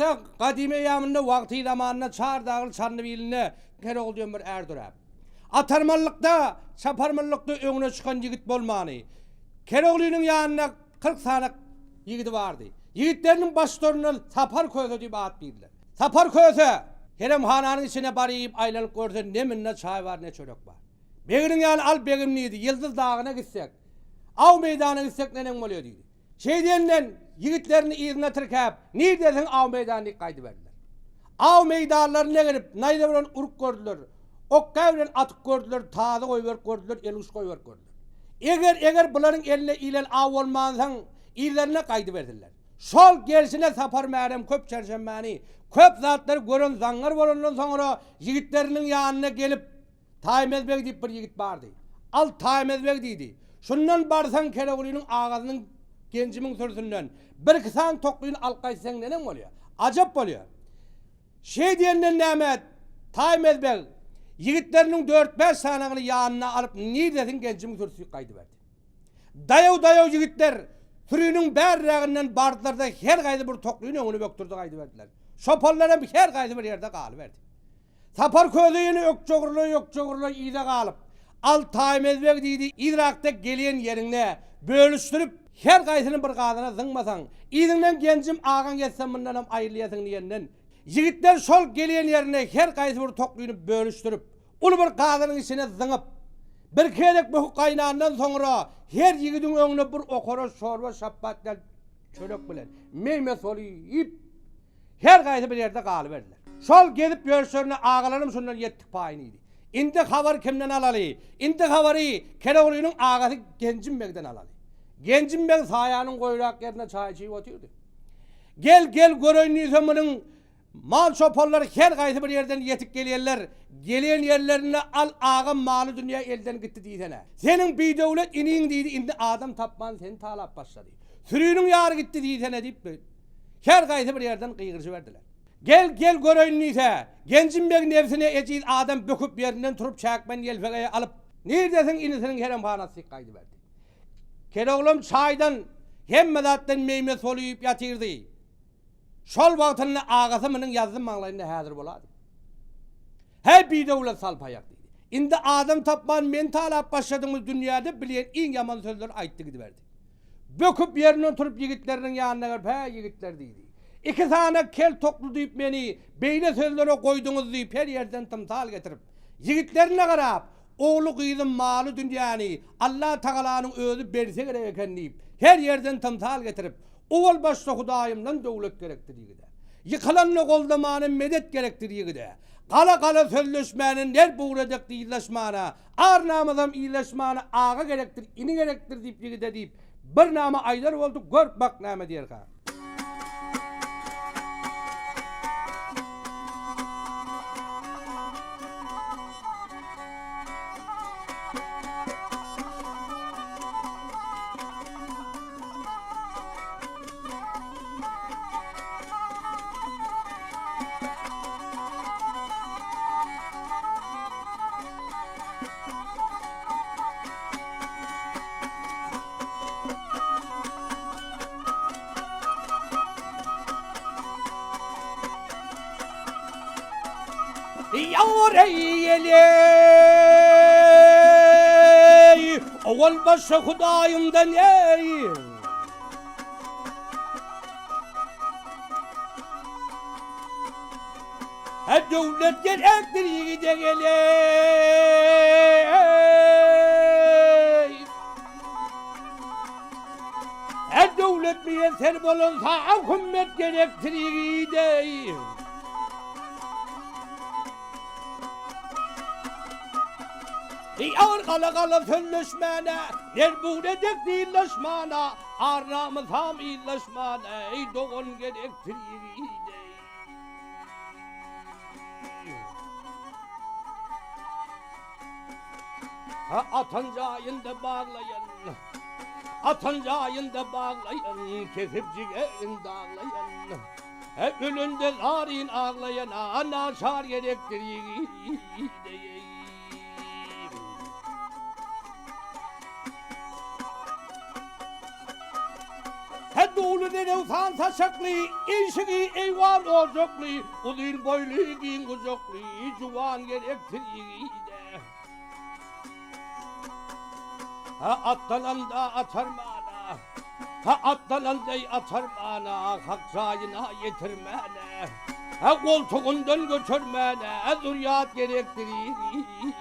aýtsak, gadymy eýýamynda wagty-zamanynda Çar dagly Çandybilinde Kerogul diýen bir är döräp. Atarmanlykda, çaparmanlykda öňüne çykan ýigit bolmany. Keroglynyň ýanynda 40 sany ýigidi bardy. Ýigitleriniň baştutanyndan Sapar Köse diýip at berdiler. Sapar Köse heremhananyň içine baryp aýlanyp görse ne munda çaý bar, ne çörek bar. Beginiň ýany al begim diýdi, Ýyldyz dagyna gitsek, aw meýdanyna gitsek neneň bolýar diýdi. Şeý diýenden, ýigitlerini yzyna tirkäp, Nirdesiň aw meýdany diýip gaýdyberdiler. Aw meýdanlaryna gelip, naýza bilen urup gördüler, okgä bilen atyp gördüler, tazy goýberip gördüler, elguş goýberip gördüler. Eger, eger bularyň eline ilen aw bolmansoň, yzlaryna gaýdyberdiler. Şol gelşine Sapar Märem köp çerşenbäni, köp zatlary gören zaňňar bolandan soňra ýigitleriniň ýanyna gelip, Taýmaz beg diýip bir ýigit bardy. Al Taýmaz beg diýdi. Şundan barsaň Keregulynyň agasynyň Genjimiň sürüsinden birki sany toklyny alyp gaýtsaň neneň bolýar? Ajap bolýar. Şeý diýenden näme Taýmaz beg ýigitleriniň dört-bäş sanagyny ýanyna alyp nirdesiň Genjimiň sürüsi diýip gaýdyberdi. Daýaw-daýaw ýigitler süriniň bärräginden bardylar-da her gaýsy bir toklyny öňüne bökdürdi gaýdyberdiler. Çopanlar hem her gaýsy bir ýerde galyberdi. Sapar köze ýene ökje-gurlaý-ökje-gurlaý yza galyp, Al Taýmezbeg diýdi, yzrakda gelýän ýeriňde bölüşdirip, her gaýsyny bir gazana zyňmasaň, yzyňdan Genjim agaň ýetse mundanam aýrylýasyň diýenden, ýigitler şol gelýän ýerinde her gaýsy bir toklyny bölüşdirip, uly bir gazanyň içine zyňyp, birki gezek böküp gaýnandan soňra her ýigidiň öňüne bir okara çorba şapbat ýaly çörek bilen meý-mes bolup, Her gaýsy bir ýerde galyberdiler. Şol gezip ýörüşlerinde agalarym şundan ýetdik paýyny iýdi. Indi habary kimden alaly? Indi habary Keregulyynyň agasy Genjim begden alaly. Genjim beg saýanyň goýrak ýerinde çaý içip otyrdy. Gel, gel göreýin diýse munuň mal çopanlary her gaýsy bir ýerden ýetip gelýärler. Gelen ýerlerinde al agam maly dünýä elden gitdi diýsene. Seniň bidöwlet iniň diýdi indi adam tapman seni talap başlady. Süriniň ýary gitdi diýsene diýip Her gaýsy bir ýerden gygyryşyberdiler. Gel, gel göreýin diýse, Genjim beg nebsine ejiz adam böküp ýerinden turup çäkmen ýelpegeýi alyp, nirdesiň inisiniň heremhanasy diýip gaýdyberdi. Keloglam çaýdan, hemme zatdan meý-mes bolup ýatyrdy. Şol wagtynda agasy munuň ýazzy maňlaýynda häzir bolady. Häý bidöwlet salpaýak diýdi. Indi adam tapman meni talap başladyňyz dünýäde bilýän iň ýaman sözleri aýtdy gidiberdi. Böküp ýerinden turup ýigitleriniň ýanyna gelip, Hä, ýigitler diýdi. Iki sany kel tokly diýip meni beýle sözlere goýduňyz diýip her ýerden tymsal getirip, ýigitlerine garap, Ogly-gyzy, maly-dünýäni Allatagalanyň özi berse gerek eken diýip, her ýerden tymsal getirip, Owal başda Hudaýymdan döwlet gerekdir ýigide. Ýykylanda goldamana medet gerekdir ýigide. Gala-gala sözleşmäne ner bugra dek dyzlaşmana, Ar-namysam ýylaşmana aga gerekdir, ini gerekdir diýip ýigide diýip, bir nama aýdar boldy, gör, bak näme diýerkä. Ýareý-eý, owal başda Hudaýymdan eý. Her döwlet gerekdir ýigide geleý. Her döwlet miýesser bolan saňa hümmet gerekdir ýigide. Ýar gala-gala sözleşmäne, Ner-bugre dek dilleşmäne, Ar-namysam ýylaşmäne, Eý dogan gerekdir ýigide. Atan jaýynda baglaýan, Atan jaýynda baglaýan, Kesip jigerin daglaýan, Ölende zaryn aglaýan, Naçar gerekdir ýigide. He dowly. Zerewsan saçakly, Işigi eýwan ojakly, Uzyn boýly, giň gujakly, Juwan gerekdir ýigide. Ha atlananda atarmana, Ha atlananda atarmana, Hak jaýyna ýetirmäne, Ha goltugyndan götermäne, Zürýat gerekdir ýigide.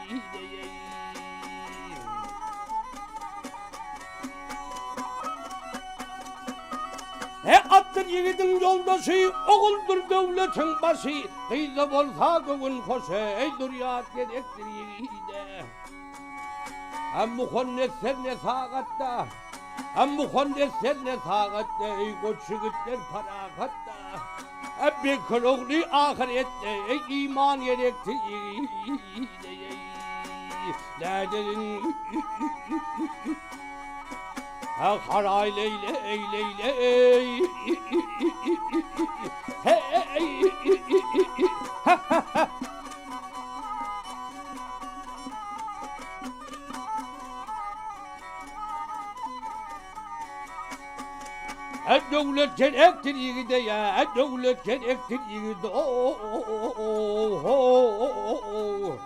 He atdyr ýigidiň ýoldaşy, Oguldyr döwletiň başy, Gyz-da bolsa göwün hoşy, Eý zürýat gerekdir ýigide. Hem muhannesler ne sagatda, Hem muhannesler ne sagatda, Eý goç ýigitler parahatda, Hem Bekir ogly ahyretde, Eý iman gerekdir ýigide. Näderin? Ha haray leyle ey leyle ey. Hey. Ha ha ha. Döwlet gerekdir ýigide ýa, döwlet gerekdir ýigide. O o o.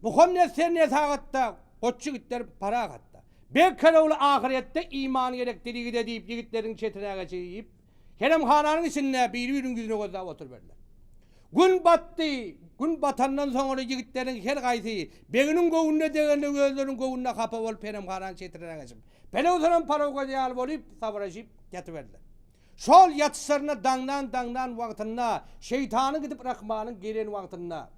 Muhammet sen ne sagatda, goç ýigitler parahatda. Beg Kerogly ahyretde iman gerekdir ýigide diýip ýigitleriň çetine geçip, Keremhananyň içinde biri-biriniň ýüzüne gözläp oturyberdiler. Gün batdy, gün batandan soňra ýigitleriň her haýsy beginiň göwnüne degende özleriniň göwnüne hapa bolup Keremhananyň çetine geçip, pelewsenem palaw gözi ýaly bolup sabyraşyp ýatyberdiler. Şol ýatyşlaryna daňdan daňdan wagtynda, şeýtanyň gidip Rahmanyň gelen wagtynda,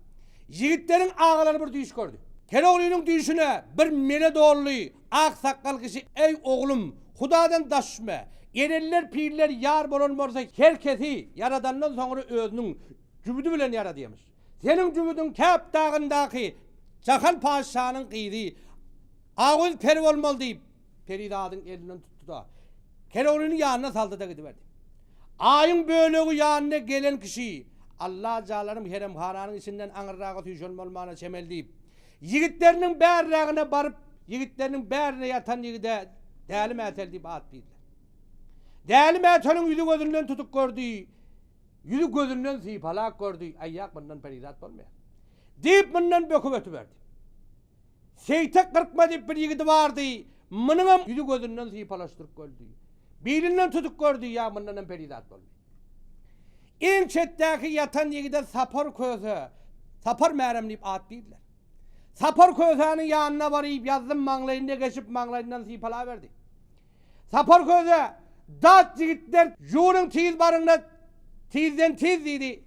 ýigitleriň agalary bir düýş gördi. Keroglynyň düýşüne bir mele dolly ak sakgal kişi Eý, oglum, Hudadan daş düşme. Erenler, pirler ýar bolan bolsa her kesi ýaradandan soňra özüniň jübüdi bilen ýaradýamyş. Seniň jübüdiň Käp dagyndaky Jahan patyşanyň gyzy Agöz peri bolmaly diýip, Perizadyň elinden tutdy-da, Keroglynyň ýanyna saldy-da gidiberdi. Aýyň bölegi ýanyna gelen kişi, Alla jalarym heremhananyň içinden aňyrraga süýşen bolmana çemeli diýip, ýigitleriniň bärrägine baryp, ýigitleriniň bärine ýatan ýigide Däli Mätel diýip at berdiler. Däli Mäteliň ýüzi gözünden tutup gördi, ýüzi gözünden sypalap gördi, Aý-ýak, mundan perizat bolmaýar. Diýip, mundan böküp ötüberdi. Seýtek gyrkma diýip bir ýigidi bardy, munuňam ýüzi gözünden sypalaşdyryp gördi. Bilinden tutup gördi, ýa mundanam perizat boldy. Iň çetdäki ýatan ýigide Sapar köse, Sapar Märem diýip at berdiler. Sapar kösäniň ýanyna baryp, ýazdym maňlaýynda geçip, maňlaýyndan sypalaberdi. Sapar köse, Dat ýigitler, ýuwunyň tiz baryň-da, tizden tiz diýdi.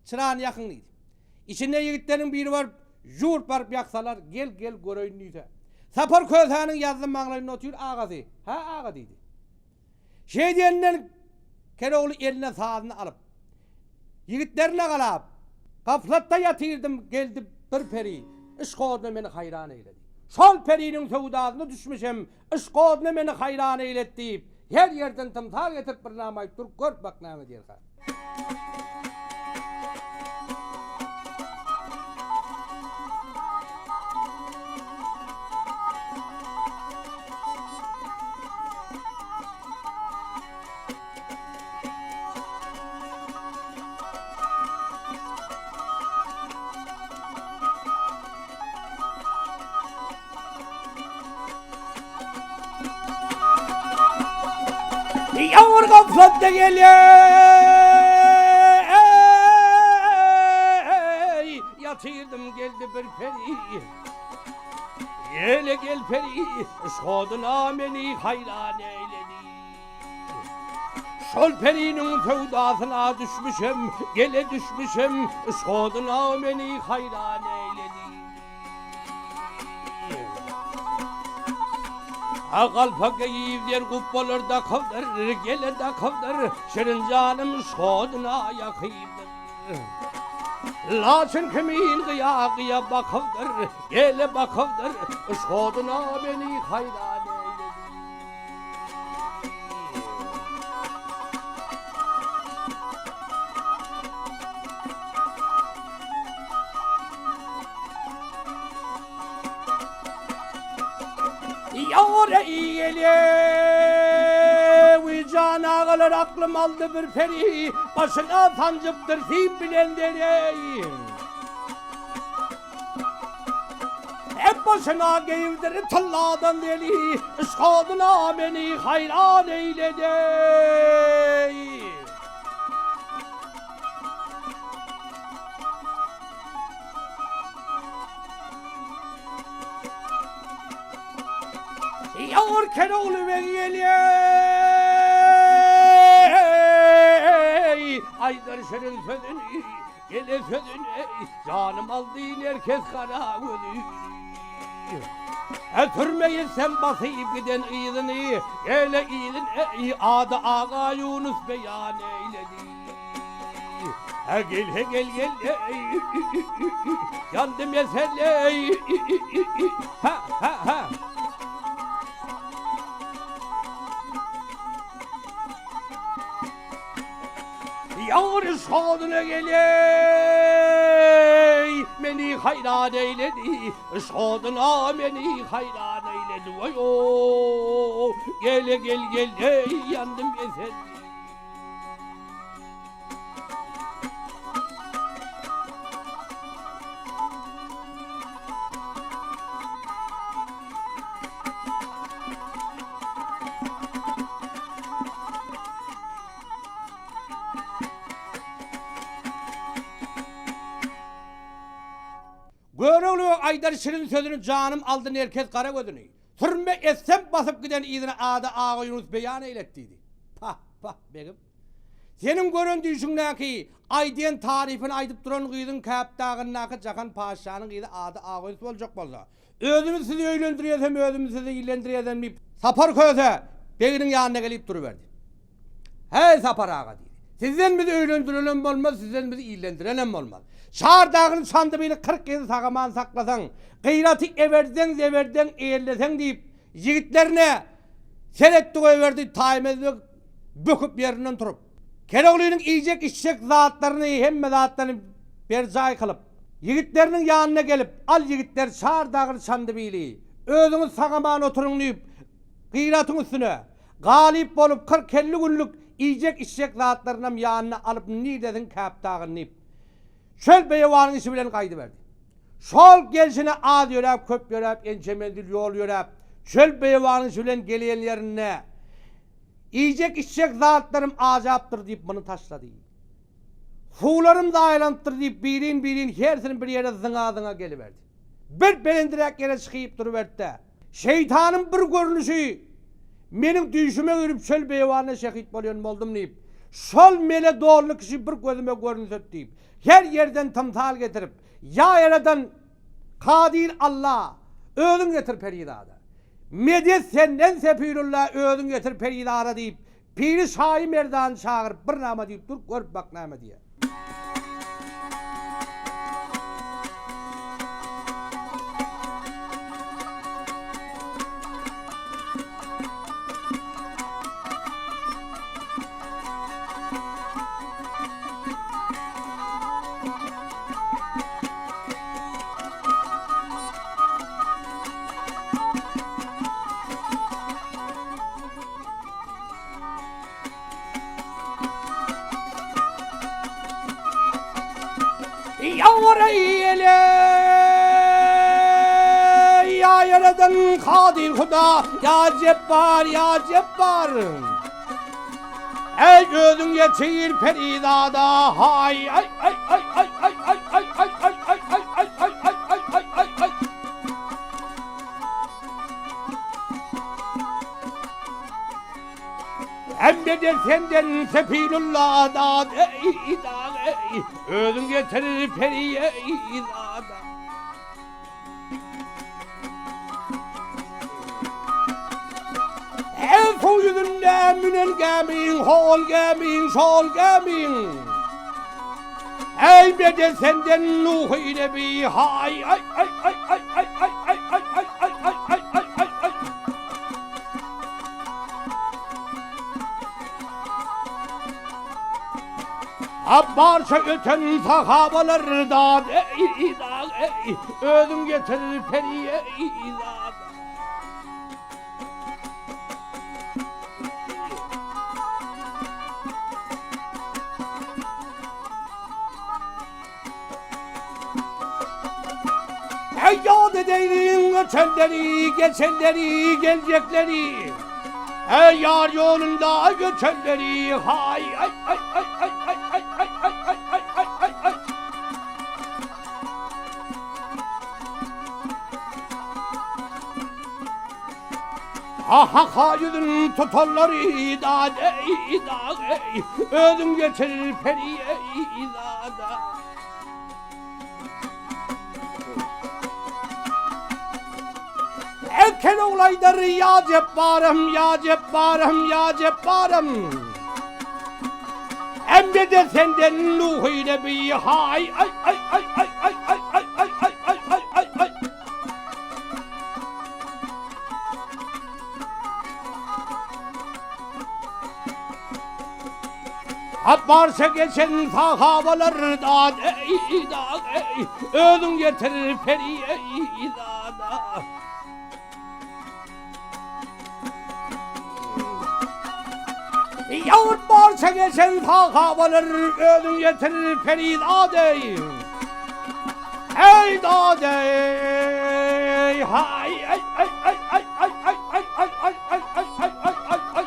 Çyrany ýakyň diýdi. Içinde ýigitleriň biri baryp, ýurt baryp ýaksalar, gel, gel, göreýin diýse. Sapar kösäniň ýazzy maňlaýynda otyr, agasy, Hä, aga diýdi. Şeý diýenden Kerogly eline sazyny alyp, ýigitlerine galap, Gaflatda ýatyrdym, geldi bir peri, Yşk oduna meni haýran eýledi. Şol periniň söwdasyna düşmüşem, Yşk oduna meni haýran eýledi diýip, her ýerden tymsal getirip bir nama aýdyp dur, gör bak näme diýerkä. Ýaňur gaplatda gelýär. Ýatyrdym geldi bir peri. Ýele gel peri, şoduna meni haýran eýledi. Şol periniň söwdasyna düşmüşem, gele düşmüşem, şoduna meni haýran eýledi. A galpak geýip zer gupbalar dakypdyr, gele dakypdyr, şirin janym şoduna ýakypdyr. Laçyn kimin gyýa-gyýa bakypdyr, gele bakypdyr, şoduna meni haýran eýledi. Ýar eýle, jan agalar aklym aldy bir peri, başyna sanjypdyr sim bilen deri. Hep başyna geýipdir tylladan deli, yşk oduna meni haýran eýledi. Ýagyr Kerogly beg gelýär, Aýdar şirin sözüni, gele sözüni, Janym aldy nerkes gara gözi. Ötürme ýetsem basyp giden yzyny, Gele yzyny, Ady Agaýunus beýan eýledi. He gel he gel gel Yandı mesele Ha ha ha Yar şadına geley Meni hayran eyledi Şadına meni hayran eyledi Vay o Gel gel gel yandım mesele Görogly aýdar şirin sözüni janym aldy nerkes gara gözüni. Sürme etsem basyp giden yzyny ady Agaýunus beýan eýlet diýdi. Pah, pah, begim. Seniň gören düýşüňdäki aýdýan tarypyny aýdyp duran gyzyň Käp dagyndaky Jahan patyşanyň gyzy ady Agaýunus boljak bolsa, özümiz sizi öýlendirýäs hem özümiz sizi illendirýäs diýip, Sapar Köse beginiň ýanyna gelip duruberdi. Häý, Sapar aga, diýdi. Sizden bizi öýlendirenem bolmaz, sizden bizi illendirenem bolmaz. Çar dagyny Çandybil'i 40 ýyl sagaman saklasaň, Gyraty eberdeň-zeberdeň eýelleseň diýip, ýigitlerine seretdi goýberdi, Taýmaz beg böküp ýerinden turup, Keroglynyň iýjek-içjek zatlaryny, hemme zatlaryny berjaý kylyp, ýigitleriniň ýanyna gelip, Al ýigitler, çar dagyny Çandybil'i, özüňiz sagaman oturyň diýip, Gyratyň üstüne, Galyp bolup 40-50 günlük iýjek-içjek zatlarynam ýanyna alyp nirdesiň Käpdagyny diýip, çöl beýewanyň içi bilen gaýdyberdi. Şol gelşine az ýöräp, köp ýöräp, ençe menzil ýol ýöräp, çöl beýewanyň içi bilen gelen ýerinde, Iýjek-içjek zatlarym ajapdyr diýip muny taşlady. Suwlarym zaýalanypdyr diýip birin-birin hersini bir ýere zyňa-zyňa geliberdi. Bir belendiräk ýere çykyp duruberdi-de, Şeýtanyň bir görnüşi meniň düýşüme girip çöl beýewanda şehit bolýan boldum diýip, şol mele donly kişi bir gözüme görünse diýip, her ýerden tymsal getirip, Ýa Ýaradan Kadyr Alla, özüň getir perizada. Medet senden Sepilulla özüň getir perizada diýip, piri Şaýy Merdany çagyryp bir nama diýip dur, görüp bak näme diýýär. Ýa Ýaradan Kadyr Huda, ýa Jepbar, ýa Jepbar. Eý özüň ýetir perizada, haý aý aý aý aý aý aý aý aý aý aý aý aý aý aý aý aý aý aý. Hemmeden senden sepilulla dad ey dad ey Özüň getir peri ey dada. Gelen gämiň, hol gämiň, şol gämiň. Eý medet senden Nuhy nebi haý aý aý aý aý aý aý aý aý aý aý aý aý aý aý aý. A barça öten sahabalar dad eý dad eý özüň getir peri eý dad. Ey yad edeýin ötenleri, geçenleri, geljekleri. Ey yar yolunda göçenleri, hay ay ay ay ay ay ay ay ay ay ay ay ay ay. Ha-ha-ha ýüzün tutanlary dad eý, dad eý, Özüň getir peri eý, dada. Eken ogul aýdar, ýa Jepbarym, ýa Jepbarym, ýa Jepbarym. Emde-de senden Nuhy nebi, haý, aý, aý, aý, aý, aý, aý, aý, aý, aý, aý, aý, aý, aý. Barça geçen sahabalar dad ey dad ey özüň getir peri ey dada. Yavur barça geçen sahabalar özüň getir peri dad ey. Ey dad ey hay ay ay ay ay ay ay ay ay ay ay ay ay ay ay ay.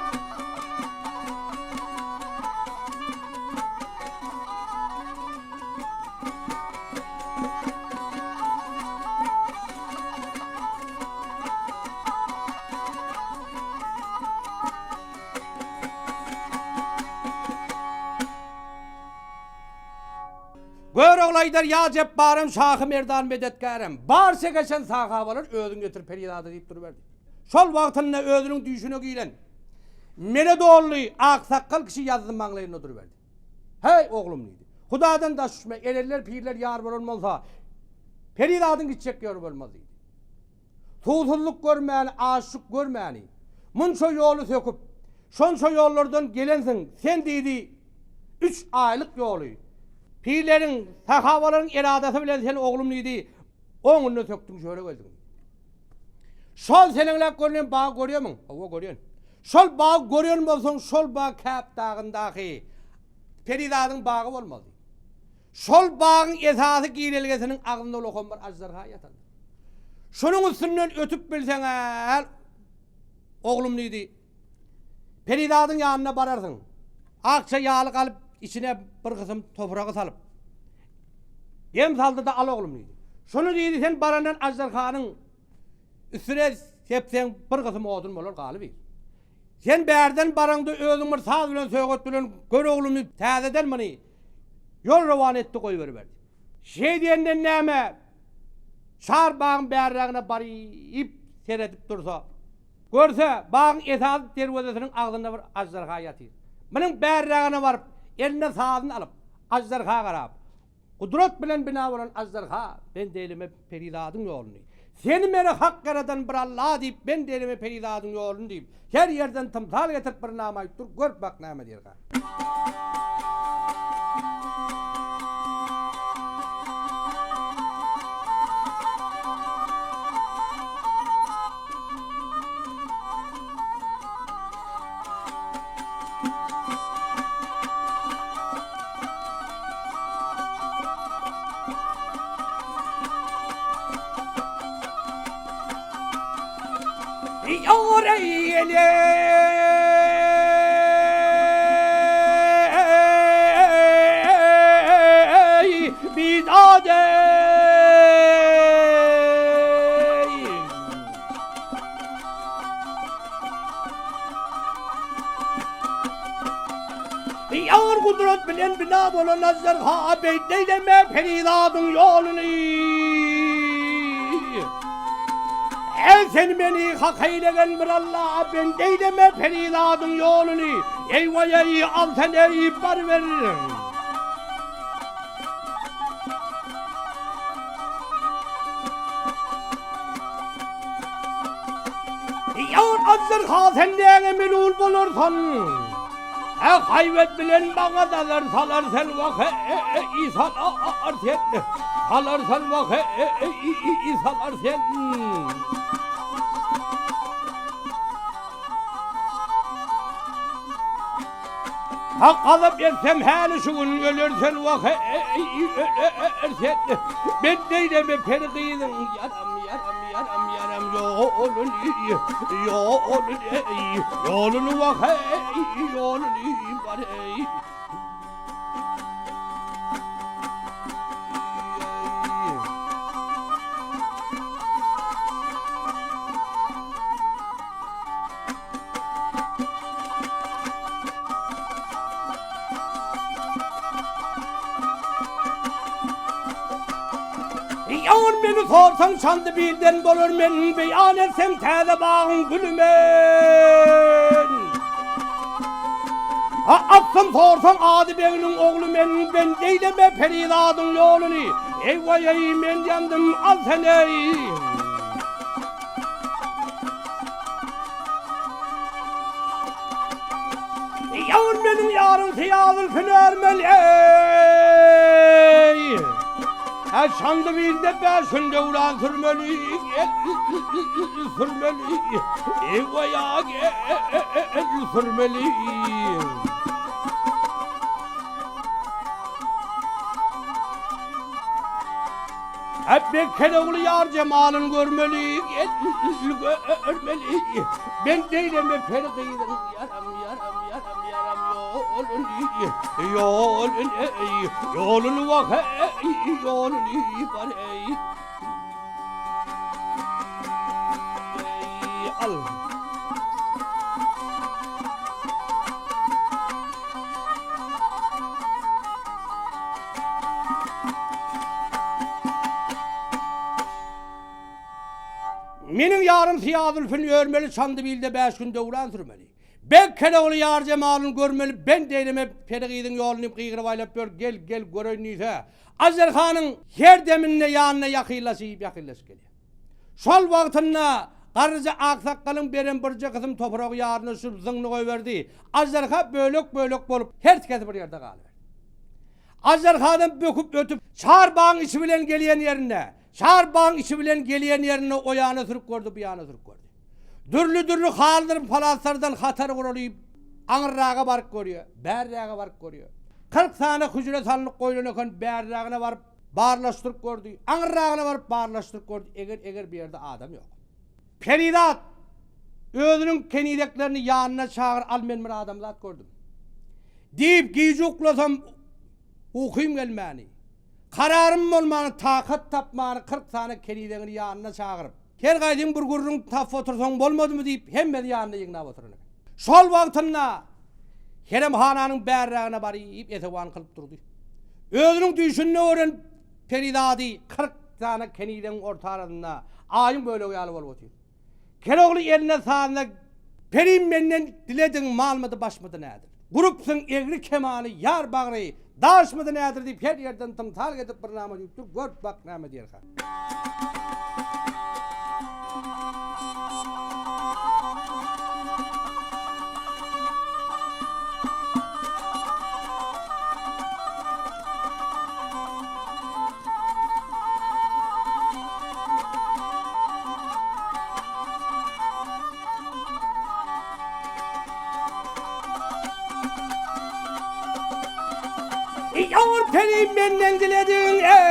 Görogly aýdar, Ýa Jepbarym, şahy merdan medetkärem, barça geçen sahabalar özüň getir perizada diýip duruberdi. Şol wagtynda özüniň düýşüne giren mele donly aksakgal kişi ýazzy maňlaýynda duruberdi. Heý, oglum diýdi. Hudadan daş düşme, erenler, pirler ýar bolan bolsa, perizadyň gitjek ýeri bolmaz diýdi. Suwsuzlyk görmäni, açlyk görmäni, munça ýoly söküp, şonça ýollardan gelensiň, sen diýdi, üç aýlyk ýoly, pirleriň, sahabalaryň eradasy bilen sen oglum diýdi, on günde sökdüň, şöyle geldiň diýdi. Şol seleňläp görnen bagy görýärmiň? Hawa, görýän. Şol bagy görýän bolsaň, şol bag Käp dagyndaky perizadyň bagy bolmaly. Şol bagyň esasy girelgesiniň agzynda ulakan bir aždarha ýatandyr. Şonuň üstünden ötüp bilseň-ä, oglum diýdi. Perizadyň ýanyna bararsyň. Akja ýaly galyp, içine bir gysym topragy salyp, dem saldy-da, al oglum diýdi. Şony diýdi, sen barandan aždarhanyň üstüne sepseň, bir gysym odun bolar, galyber. Sen bärden baraňda özüň bir saz bilen, söhbet bilen gör oglum diýip, täzeden muny ýol rowan etdi goýberiberdi. Şeý diýenden näme, çar bagyň bärrägine baryp seredip dursa, görse, bagyň esasy derwezesiniň agzynda bir aždarha ýatyr. Munuň bärrägine baryp, eline sazyny alyp, aždarha garap, Gudrat bilen bina bolan aždarha, bend eýleme perizadyň ýoluny. Seni meni hak ýaradan bir Alla diýip, bend eýleme perizadyň ýoluny diýip, her ýerden tymsal getirip bir nama aýyp dur, görüp bak näme diýerka. Ýar gudrat bilen bina bolan aždarha beýt eýleme perizadyň ýoluny. Eý sen meni hak eýlegen bir Alla bende eýleme perizadyň ýoluny eý waý eý al sen eý baryber. Ýar ajdarha sen näge melul bolarsan? Hä haýbat bilen maňa nazar salar sen wah e-e-i salar sen salar sen wah e-e-i salar sen. Hak gazap etsem häli şu gün öler sen wah e-e-i öler sen. Men neýleme peri gyzyň ýaram ýaram ýaram ýaram ýoluny ýoluny ýoluny wah e-e-i ýoluny bar eý. Ýaňyr meni sorsaň Çandybilden bolar men beýan etsem täze bagyň güli men. Ha atsam sorsaň Ady beginiň ogly men ben eýleme perizadyň ýoluny eý waý eý men ýandym al sen eý. Ýar meniň ýarym syýazyl hünärmeli eý. Hä Çandybilde bäş gün döwran sürmeli, sürmeli, eý-waý-a sürmeli. Hep Kelegly ýar jemalyn görmeli, görmeli. Ben neýleme peri gyzyň ýaram, ýaram, ýaram, ýaram ýoluny, ýoluny, ýoluny wah eý, ýoluny bar eý. Eý, al. Meniň ýarym syýa zülpün örmeli, Çandybilde bäş gün döwran sürmeli. Beg Kelegly ýar jemalyn görmeli, Bent eýleme peri gyzyň ýoluny diýip gygyryp aýlap ýör, Gel, gel, göreýin diýse, Aždarhanyň her deminde ýanyna ýakynlaşyp, ýakynlaşyp gelýär. Şol wagtynda garryja aksakgalyň beren birje gysym topragy ýaryna düşürip zyňdy goýberdi. Aždarha bölek-bölek bolup, her kesi bir ýerde galyberdi. Aždarhadan böküp ötüp, çar bagyň içi bilen gelýän ýerinde, çar bagyň içi bilen gelýän ýerinde o ýana sürüp gördi, bu ýana sürüp gördi. Dürli-dürli halydyr palaslardan hatar guralyp, aňyrraga baryp görýär, bärräge baryp görýär. 40 sany hüjre salnyp goýlan eken, bärrägine baryp barlaşdyryp gördi, aňyrragyna baryp barlaşdyryp gördi, eger-eger bu ýerde adam ýok. Perizat özüniň kenizeklerini ýanyna çagyr al men bir adamzat gördüm. Diýip gije uklasam ukym gelmäni, kararym bolmany takat tapmany 40 sany kenizegini ýanyna çagyryp, her gaýsyň bir gürrüň tapyp otursaň bolmadymy diýip hemmesi ýanyna ýygnap oturan eken. Şol wagtynda Heremhananyň bärrägine baryp esewan kylyp durdy. Özüniň düýşünde gören Perizady 40 sany kenizegiň orta arasynda aýyň bölegi ýaly bolup otyr. Kerogly eline sazyna Perim menden diledigiň malmydy başmydy nädir? Gurupsyň egri kemany ýar bagry daşmydy nädir diýip her ýerden tymsal getirip bir nama düwüp dur görüp bak näme diýerka. Ýar perim menden dilediň eý.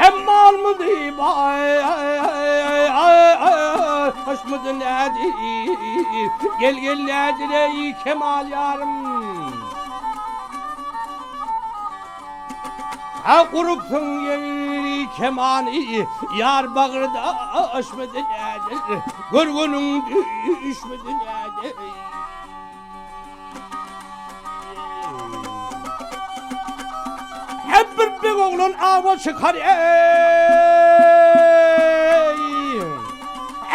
Emma almydy baý Aşmydy nädi Gel gel nädir eý kemal ýarym Ha gurupsyň ýeri kemany Ýar bagyrda aşmydy nädir Görgüniň düşmedi nädir Ýaýlawa çykar eý.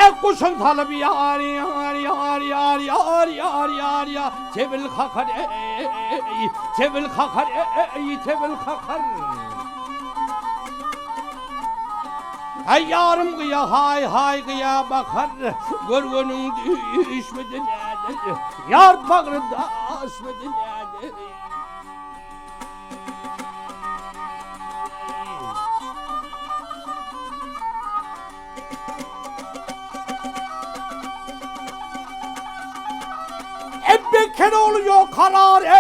Ek guşun salyp ýar ýar ýar ýar ýar ýar ýar ýar Tebil kakar eý Tebil kakar eý Tebil kakar. Aý ýarym gyýa haý haý gyýa bakar Görgeniň düşmedi näder Ýar bagry daşmydy näder. Ebbe Keloğlu yok karar em.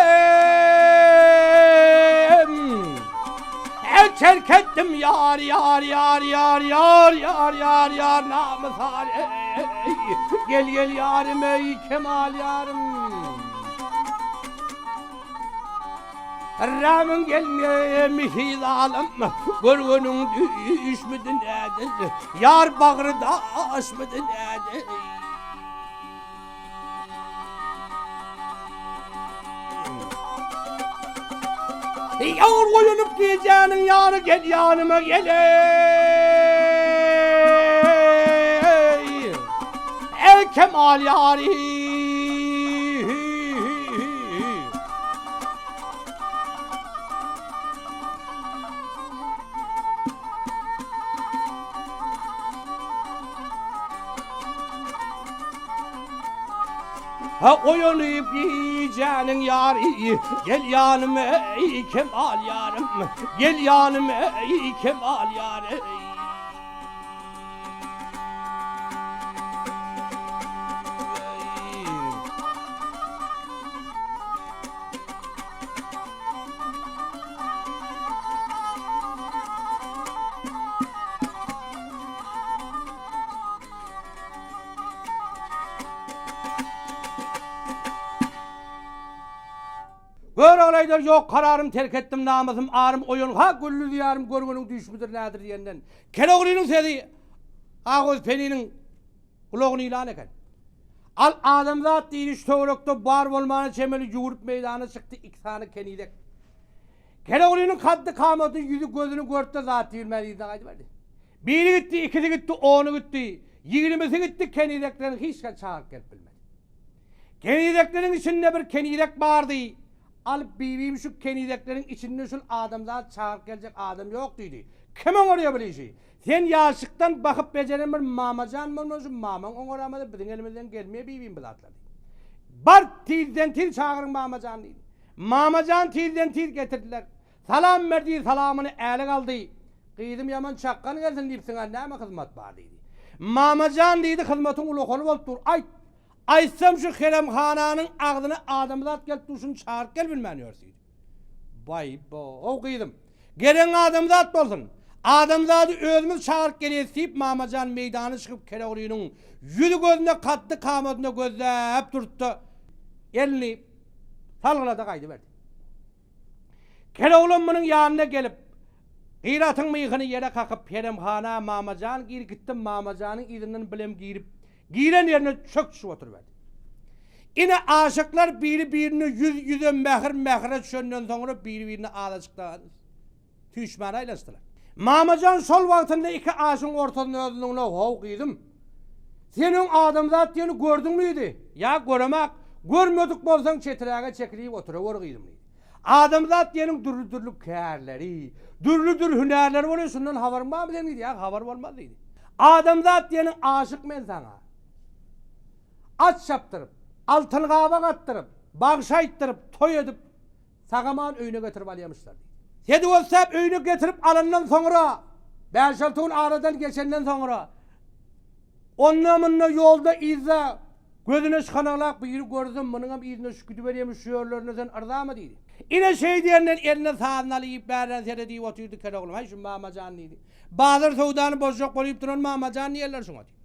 El terk ettim yar yar yar yar yar yar yar yar namısar ey. Gel gel yarim ey kemal yarım. Ramyň gelmeýe mihi zalym, Görgeniň düşmedi nädil, Ýar bagry daşmydy nädil. Ýagyr goýulyp gijäniň ýary gel ýanyma gel eý. Eý kemal ýary. Ha oýanyp gijäniň ýary, gel ýanyma eý kemal ýarym, gel ýanyma eý kemal ýarym. Görogly aýdar, Ýok, kararym terk etdim, namysym, arym oýan, ha, gülli diýarym, görgeniň düýşmüdir, nädir diýenden. Keroglynyň sözi Agöz peniniň gulagyny ýylan eken. Al adamzat diýdi, şu töwerekde bar bolmana çemeli ýüwrüp meýdana çykdy iki sany kenizek. Keroglynyň kaddy-kamaty, ýüzi-gözüni görüp-de zat diýilmän yzyna gaýdyberdi. Biri gitdi, ikisi gitdi, ony gitdi, ýigrimisi gitdi, kenizekleriň hiç hili çagyryp gelip bilmedi. Kenizekleriň içinde bir kenizek bardy. Alyp bibim şu kenizekleriň içinde şul adamzat çagyryp geljek adam ýok diýdi. Kim oňarýar bul işi? Sen ýaşlykdan bakyp bejeren bir mamajan bolmaly şu mamaň oňaramasa biziň elimizden gelmeýär bibim bu zatlar diýdi. Bar tizden tiz çagyryň mamajan diýdi. Mamajan tizden tiz getirdiler. Salam berdi, salamyny älik aldy. Gyzym ýaman çakgan gelsin diýipsiň-ä, näme hyzmat bar diýdi. Mamajan diýdi, hyzmatyň ulahaly bolup dur, aýt. Aýtsam şu heremhananyň agzyna adamzat gelip dur, şuny çagyryp gel bilmän ýörüs diýdi. Baý-bo-ow gyzym, gelen adamzat bolsun. Adamzady özümiz çagyryp gelýäs diýip, Mamajan meýdana çykyp Kereglynyň ýüzi-gözüne, kaddy-kamatyna gözläp durdy-da, elini salgylady gaýdyberdi. Keroglan munuň ýanyna gelip, Gyratyň myhyny ýere kakyp, heremhana Mamajan girip gitdi, Mamajanyň yzyndan bilem girip, giren ýerine çök düşüp oturyberdi. Ine, aşyklar biri-birine ýüz-ýüze, mähir-mähire düşenden soňra biri-birine azajyk-da süýşmäne aýlanyşdylar. Mamajan şol wagtynda iki aşyň ortasynda özüniň How gyzym, sen öň adamzat diýeni gördüňmi diýdi. Ýa göremak, görmedik bolsaň çetiräge çekilip oturaweri gyzym diýdi. Adamzat diýeniň dürli-dürli kärleri, dürli-dürli hünärleri bolýar, şundan habaryň barmy seniň diýdi. Ýa habar bolmaz diýdi. Adamzat diýeniň aşyk men saňa. At çapdyryp, altyn gabak atdyryp, bagşy aýtdyryp, toý edip, Sag-aman öýüne getirip alýamyşlar diýdi. Sedip-Ossap öýüne getirip alandan soňra, bäş-alty gün aradan geçenden soňra, onda-munda ýolda-yzda gözüne çykanaglap biri görsem, munuňam yzyna düşüp gidiberýämiş şu ýerlerine sen yrzamy diýdi. Ine şeý diýenden eline sazyny alyp bärden seredip otyrdy kel oglum, Haý şu Mamajan diýdi. Bazar söwdany bozjak bolyp duran Mamajan diýerler şuňa diýdi.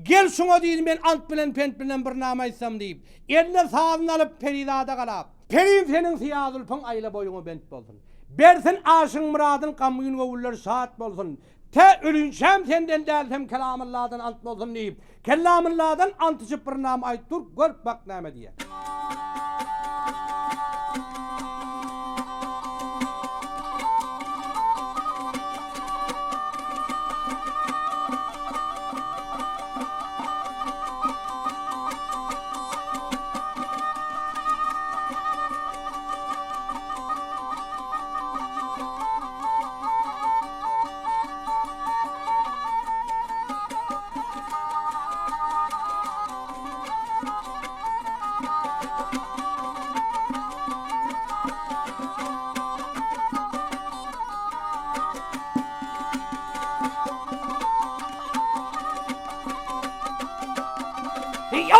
Gel şuňa diýdi, men ant bilen pent bilen bir nama aýtsam diýip, eline sazyny alyp perizada galap. Perim seniň syýa zülpüň aýla boýuňa bent bolsun. Bersin aşygyň myradyn gamgyn göwünler şat bolsun. Tä ölinçäm senden dälsem kelamylladan ant bolsun diýip, kellamylladan ant içip bir nama aýt dur, gör bak näme diýer.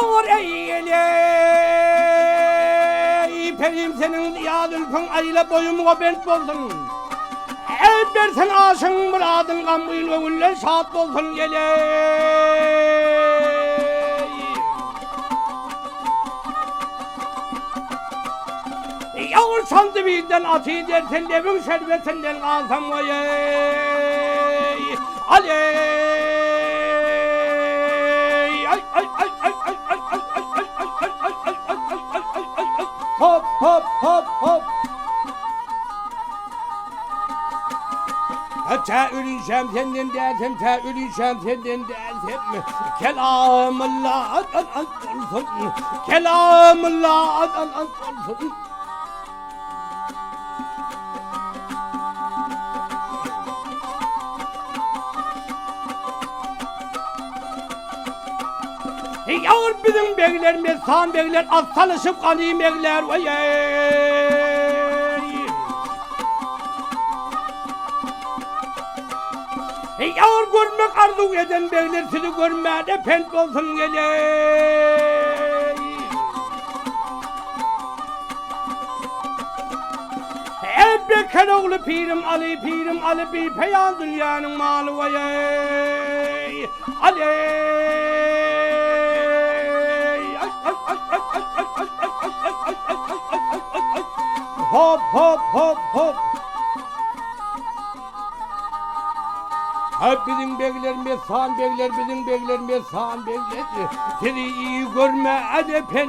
Ýaňyr eý-eý, perim seniň zyýa zülpüň aýla boýumga bent bolsun. El bersin aşygyň myradyn gamgyn göwünler şat bolsun geleý. Ýaňyr çaldy birden aty dersen lebiň şerbetinden galsam goýeý. Aleý. Ay ay ay ay ay ay ay ay ay ay ay ay ay ay ay ay ay ay ay Hop hop hop hop. Tä ölünçäm senden dälsem, tä ölünçäm senden dälsem, kelamylla olsun, kelamylla olsun. Ýagyr biziň begler, messan begler, at salyşyp ganym begler, weý-eý! Ýagyr görmek arzuw eden begler sizi görmäne pent bolsun geleý! Eý Bekir ogly pirim Aly pirim Aly bipeýan dünýäniň maly weý-eý! Hop hop hop hop. Ha biziň begler messan begler biziň begler messan begler sizi iyi görme edepen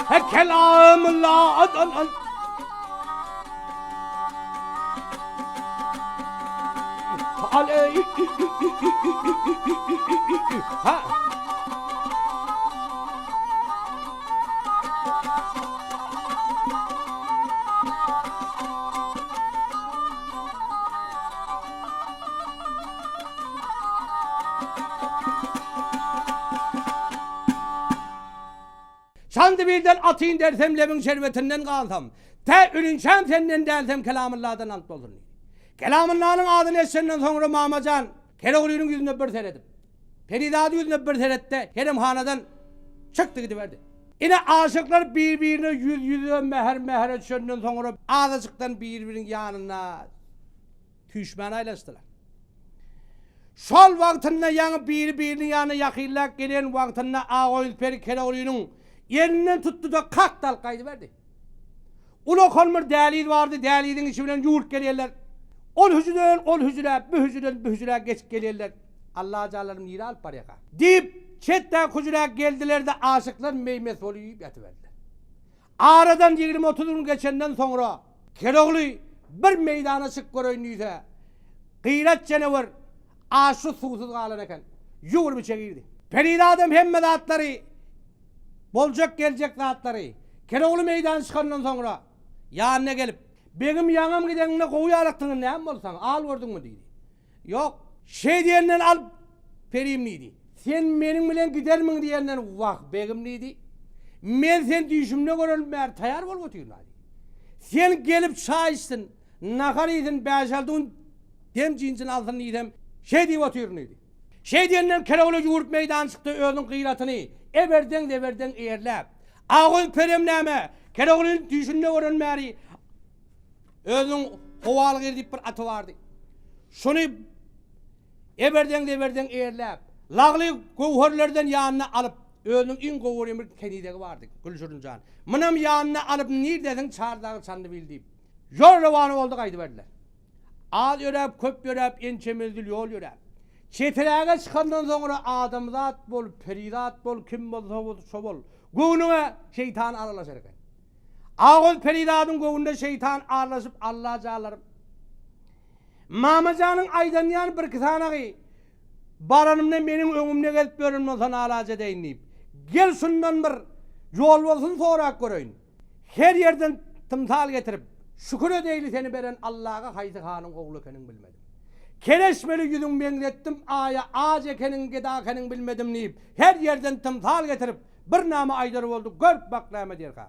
he kelamullah adan Ha. Çandybilden atyn dersem lebiň şerbetinden galsam, tä ölünçäm senden dälsem Kelamylladan ant bolsun diýdi. Kelamyllanyň adyny eşidenden soňra Mamajan Keroglynyň ýüzüne bir seredip, Perizady ýüzüne bir seretdi, heremhanadan çykdy gidiberdi. Ine aşyklar bir-birine ýüz-ýüze, mähir-mähire düşenden soňra azajykdan bir-biriniň ýanynda Tüýşmän aýlanyşdylar. Şol wagtynda ýaňy biri-biriniň ýanyna ýakynlap gelen wagtynda Agaýunus peri Keroglynyň elinden tutdy-da kakdy alyp gaýdyberdi. Ulakan bir däliz bardy, däliziň içi bilen ýüwürip gelýärler. Ol hüjreden ol hüjrä, bu hüjreden bu hüjrä geçip gelýärler. Allajanlarym nirä alyp barýarka? Diýip, çetdäki hüjrä geldiler-de aşyklar meý-mes bolup ýatyberdiler. Aradan ýigrimi-otuz gün geçenden soňra Kerogly bir meýdana çykyp göreýin diýse, Gyrat janawer açsyz-suwsuz galan eken. Ýüwrüp içe girdi. Perizadam hemme zatlary, boljak-geljek zatlary Kerogly meýdana çykandan soňra ýanyna gelip, Begim ýaňam gideňde gowy ýalakdyňyz näme boldy saňa, al gördüňmi diýdi. Ýok. Şeý diýenden alyp perim diýdi. Sen meniň bilen gidermiň diýenden wah begim diýdi. Men seni düýşümde görelim bäri taýar bolup otyryn diýdi. Sen gelip çaý içsin, nahar iýsin, bäş-alty gün dem dynjyny alsyn diýsem, şeý diýip otyryn diýdi. Şeý diýenden Kerogly ýüwürip meýdana çykdy, özüniň gyratyny eberdeň-zeberdeň eýerläp. Agöz perem näme, Keroglyny düýşünde gören bäri Özüniň Howaly gyz diýip bir aty bardy. Şony eberdeň-zeberdeň eýerläp, lagly göwherlerden ýanyna alyp, özüniň iň gowy görýän bir kenizegi bardy, Gülşirin jan. Munam ýanyna alyp, nirdesiň Çardagy Çandybil diýip, ýol rowana boldy gaýdyberdiler. Az ýöräp, köp ýöräp, ençe menzil ýol ýöräp, çetiräge çykandan soňra adamzat bol, perizat bol, kim bolsa şo bol, göwnüňe şeýtan aralaşar eken. Agöz perizadyň göwnüne şeýtan arlaşyp Allajanlarym. Mamajanyň aýdanýan birki sanagy baranymda meniň öňümde gezip ýören bolsa nalaç edeýin diýip. Gel şundan bir ýol bolsun sorap göreýin. Her ýerden tymsal getirip, şükür edeýli seni beren Allaga haýsy hanyň ogly ekeniň bilmedim. Kereşmeli ýüzüň meňzetdim aýa aj ekeniň geda ekeniň bilmedim diýip, her ýerden tymsal getirip, Bir name aýdar boldy, görüp bak näme diýerka.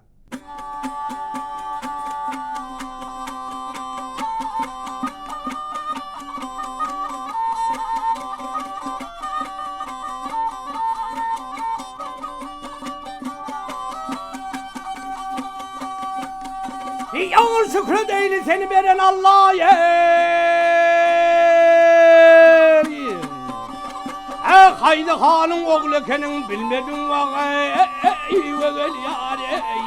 seni beren Alla eý. E Haýdy hanyň ogly ekeniň bilmedim wah eý we gel ýar eý.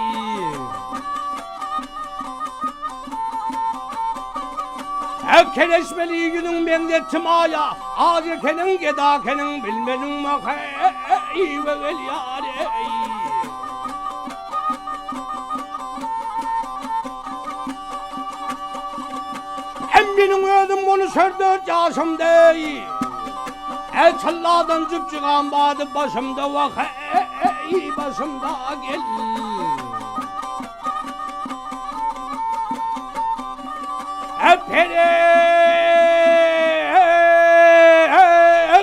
E kereşmeli ýüzüň meňzetdim aýa, Az ekeniň geda ekeniň bilmedim wah eý we gel ýar eý. Hem meniň özüm ony şördört ýaşymda eý. Äý çalladan jübjügam bardy başymda wah eý başymda gel. Äý peri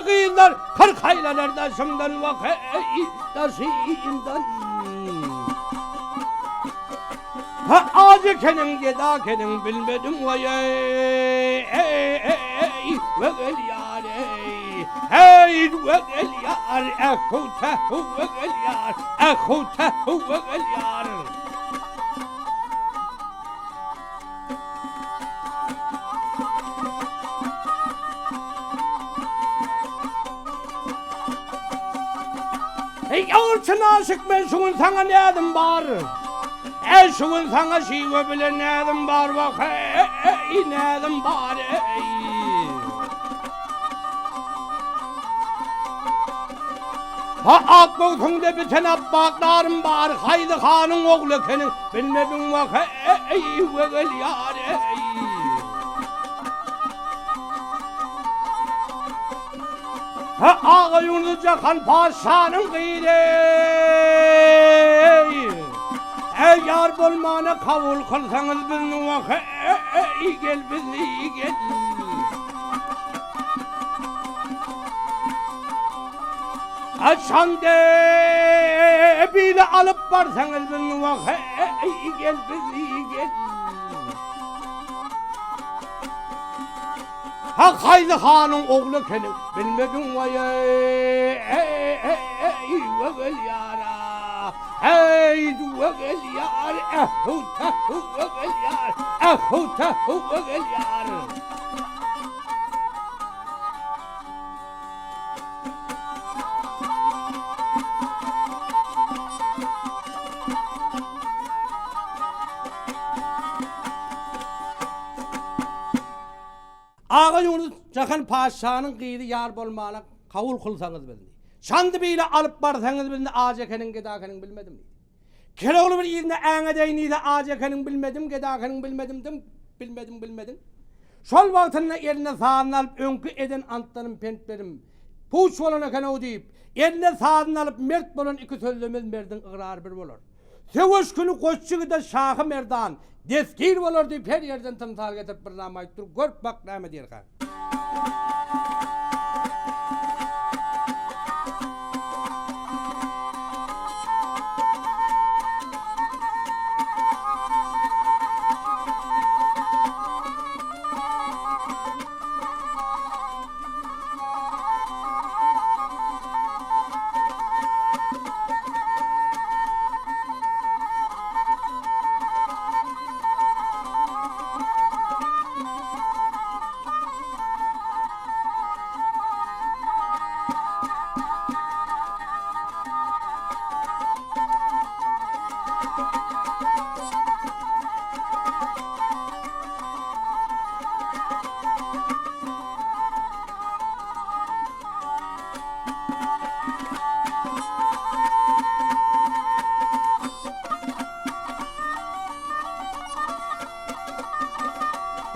gyzlar 40 aýlanar daşymdan wah eý daşymdan. Ha az ekeniň geda ekeniň bilmedim waý eý we gel ýar eý heý we gel ýar ehu tehu we gel ýar ehu tehu we gel ýar. Eý, ýagyrçyn aşyk men şu gün saňa näzim bar. Eý, şu gün saňa şiwe bilen näzim bar, wah, eý, näzim bar, eý. Ha, ak göwsüňde biten apbak narym bar, Haýdy hanyň ogly ekeniň, bilmedim, wah, eý, wegel ýar, eý. Ha, aga Ýunus Jahan patyşanyň gyzy, eý, ýar bolmana kabul kylsaňyz bizni, wah, eý, gel bizni, gel. Haçan bile alyp barsaňyz bizni, wah, eý, gel bizni, gel. Ha Haýly hanyň ogly ekeniň, bilmediň waý eý, wegel ýara. Heý, wegel ýar, ehu tehu wegel ýar, ehu tehu wegel ýar. Aga Ýunus Jahan patyşanyň gyzy ýar bolmana kabul kylsaňyz bizni. Çandybile alyp barsaňyz bizni aj ekeniň geda ekeniň bilmedim diýdi. Kerogly bir yzyna äňedeýin diýse aj ekeniň bilmedim geda ekeniň bilmedim dym bilmedim bilmediň. Şol wagtynda eline sazyny alyp öňki eden antlarym pentlerim puç bolan eken-ow diýip, eline sazyny alyp mert bolan iki sözlemez merdiň ygrary bir bolar. Söweş güni goç ýigide Şahy Merdan destgir bolar diýip her ýerden tymsal getirip bir nama aýdyp dur, görüp bak näme diýerkä.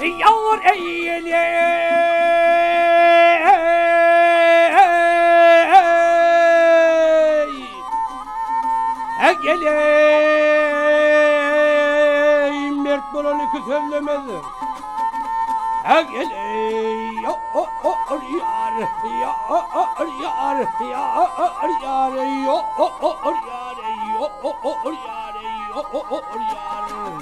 Ýar eýle Geleý mert bolan iki sözlemez. Geleý ýar ýar ýar ýar ýar ýar ýar ýar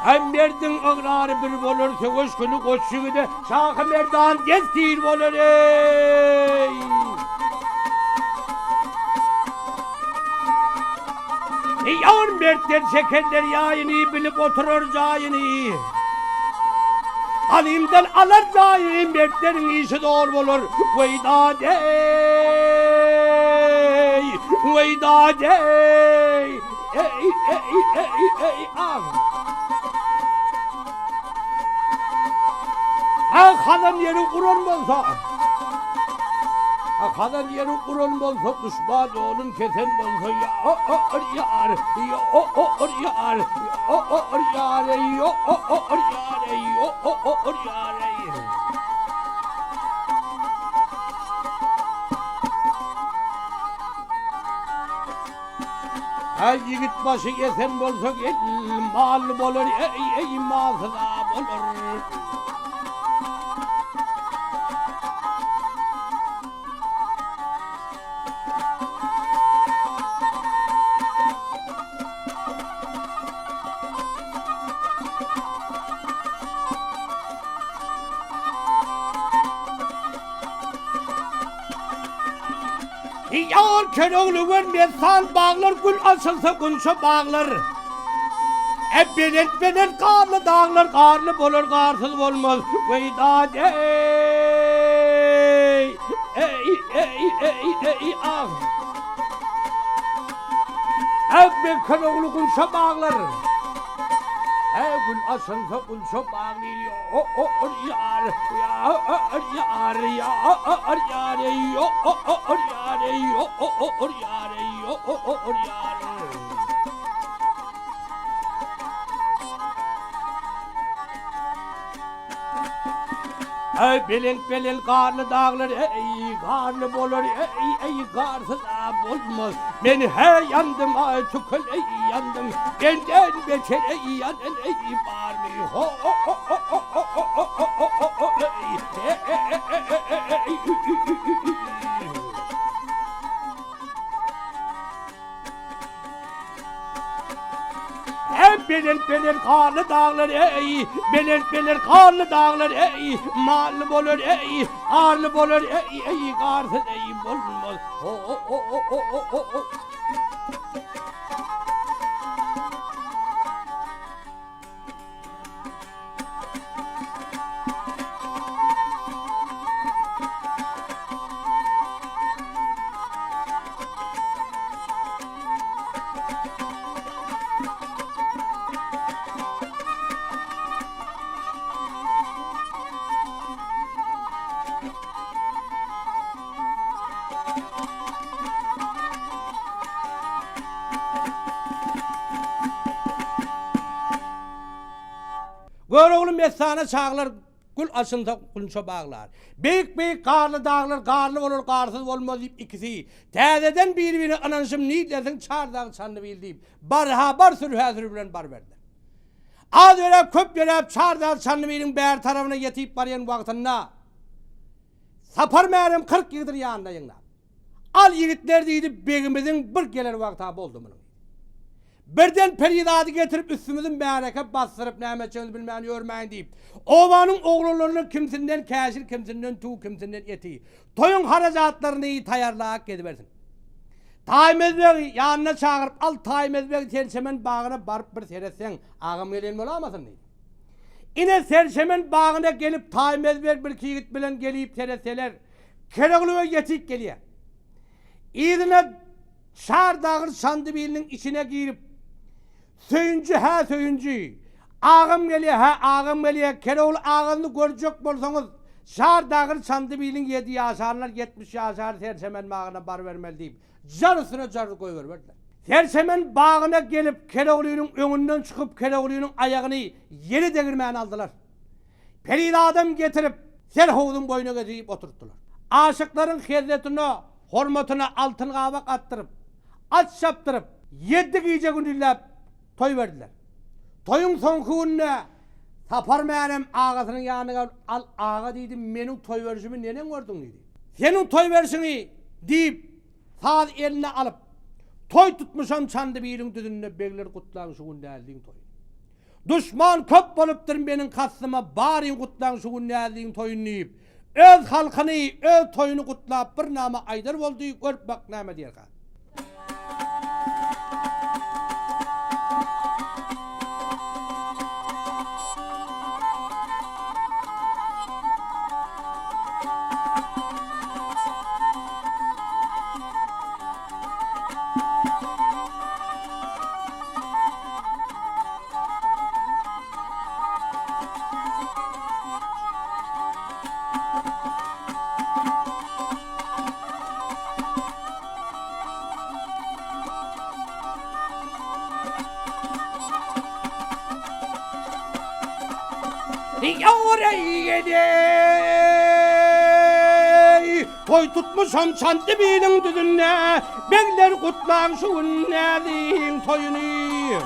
Hem merdiň ygrary bir bolar söweş güni goç ýigide Şahy Merdan destgir bolar eý. Ýar mertler çekenler ýaýyny, bilip oturar jaýyny. Alymdan alar jaýyny, mertleriň işi zor bolar. Weý dad-eý, weý dad-eý, eý, eý, eý, eý, ah. Ah, hazan ýeri guran bolsa. Ah, hazan ýeri guran bolsa, duşman ýolun kesen bolsa, ýa o o ýar, ýa o o ýar, ýa o o ýar, ýa o o ýar, ýa o o ýar. Äý ýigit başy esen bolsa gel mally bolar eý eý malsyz-a bolar. Ýar Köroğlu we messan baglar gül açylsa gunça baglar. E belent belent garly daglar garly bolar garsyz bolmaz. Weý dad ey ey ey ey ey ah. Äbbe Köroğlu gunça baglar. E gül açylsa gunça baglar. O o o ýar ýa ýar ýa ýar ýa ýar ýa ýar ýa ýar. Eý belent belent garly daglar eý garly bolar eý eý garsyz a bolmaz men he ýandym aý tükel eý ýandym menden beter eý ýanan eý barmy ho o o o o o o o o o o eý e e e e e e e ü ü ü ü ü. Eý belent belent garly daglar eý belent belent garly daglar eý mally bolar eý garly bolar eý eý garsyz eý bolmaz ho o o o o o o o. Görogly messana çaglar Gül açylsa gunça baglar. Beýik-beýik garly daglar garly bolar garsyz bolmaz diýip ikisi täzeden bir-birine ynanyşyp niýetlersiň çar dag Çandybil diýip barha bar sürhä sürü bilen baryberdiler. Az ýöräp köp ýöräp çar dag Çandybiliň bäri tarabyna ýetip barýan wagtynda Sapar Märem 40 ýigidini ýanyna ýygnap. Al ýigitler diýdi begimiziň bir geler wagta boldy munuň. Birden perizady getirip üstümizi märeke basdyryp näme etjegimizi bilmän ýörmäýin diýip, obanyň oglanlaryna kimsinden käşir, kimsinden tüwi, kimsinden eti, toýuň harajatlaryny taýýarlap gezibersin. Taýmez begi ýanyna çagyryp, Al Taýmez beg serçemen bagyna baryp bir seretseň, agam gelen bolamasyn diýdi. Ine serçemen bagyna gelip Taýmez beg birki ýigit bilen gelip seretseler, Keregluwa ýetip gelýär. Yzyna Çar dagyr Çandybiliniň içine girip, Söýünji, hä, Söýünji! Agam gelýär, hä, agam gelýär, Kerogly aganyny görjek bolsaňyz, Çar dagyr Çandybiliň ýedi ýaşarlar, 70 ýaşar Serçemen bagyna barybermeli diýip, jar üstüne jar goýberiberdiler. Serçemen bagyna gelip, Keroglynyň öňünden çykyp, Keroglynyň aýagyny ýere degirmän aldylar. Perizadam getirip, serhowzuň boýuna getirip oturtdylar. Aşyklaryň hezzetine, hormatyna altyn gabak atdyryp, at çapdyryp, ýedi gije-gündizläp toý berdiler. Toýuň soňky gününde Sapar Mänem agasynyň ýanyna gelip, Al, aga diýdi, meniň toý berşimi neneň gördüň diýdi. Seniň toý berşiňi, diýip, saz eline alyp, toý tutmuşam Çandybiliň düzünde begler gutlaň şu gün Näzliň toýuny. Duşman köp bolupdyr meniň kasdyma baryň gutlaň şu gün Näzliň toýuny diýip, öz halkyny, öz toýuny gutlap bir nama aýdar boldy, görüp bak näme diýerka. Ýareý Toý tutmuşam Çandybiliň düzünde, Begler gutlaň şu gün näziň toýuny.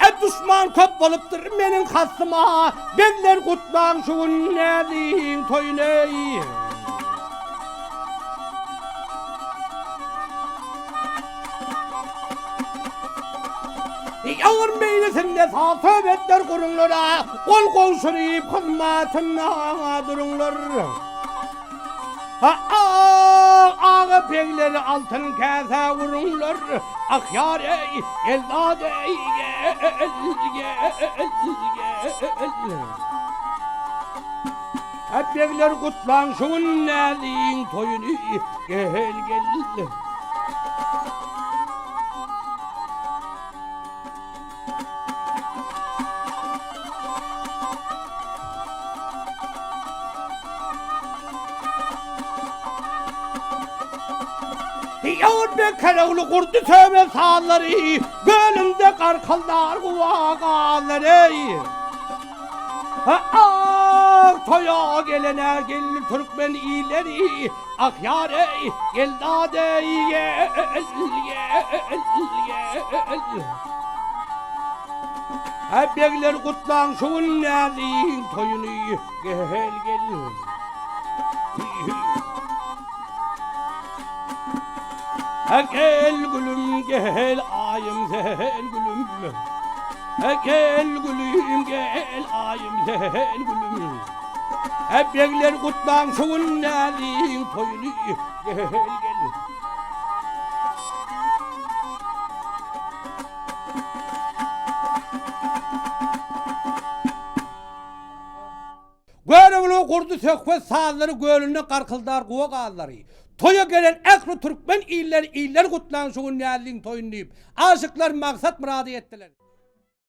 E duşman köp bolupdyr meniň kastyma, Begler gutlaň şu gün näziň toýuny. Ýagyr meýlisinde saz-söhbetler guruňlar-a, Gol gowşuryp hyzmatynda duruňlar. Aga begleri altyn käsä uruňlar, Ahýar eý, Eldad eý, gel, gel, gel. Begler gutlaň şu gün näziň toýuny, Gel, gel. Ýowuzbek Kerogly gurdy töbe sazlary, Gölünde garkyldar guwa gazlary. Ah, toýa gelene geldi türkmen illeri, Ah ýar eý, gel dad eý, gel, gel, gel. Hä begler gutlaň şu gün näziň toýuny, gel, gel. Hä gel gülüm, gel aýym sen gülüm. Hä gel gülüm, gel aýym sen gülüm. Hä begler gutlaň şu gün näziň toýuny, gel, gel. Görogly gurdy söhbet sazlary gölünde garkyldar guwa gazlary. Toýa gelen ähli türkmen illeri iller gutlaň şu gün näzliň toýuny diýip, aşyklar maksat myrada ýetdiler.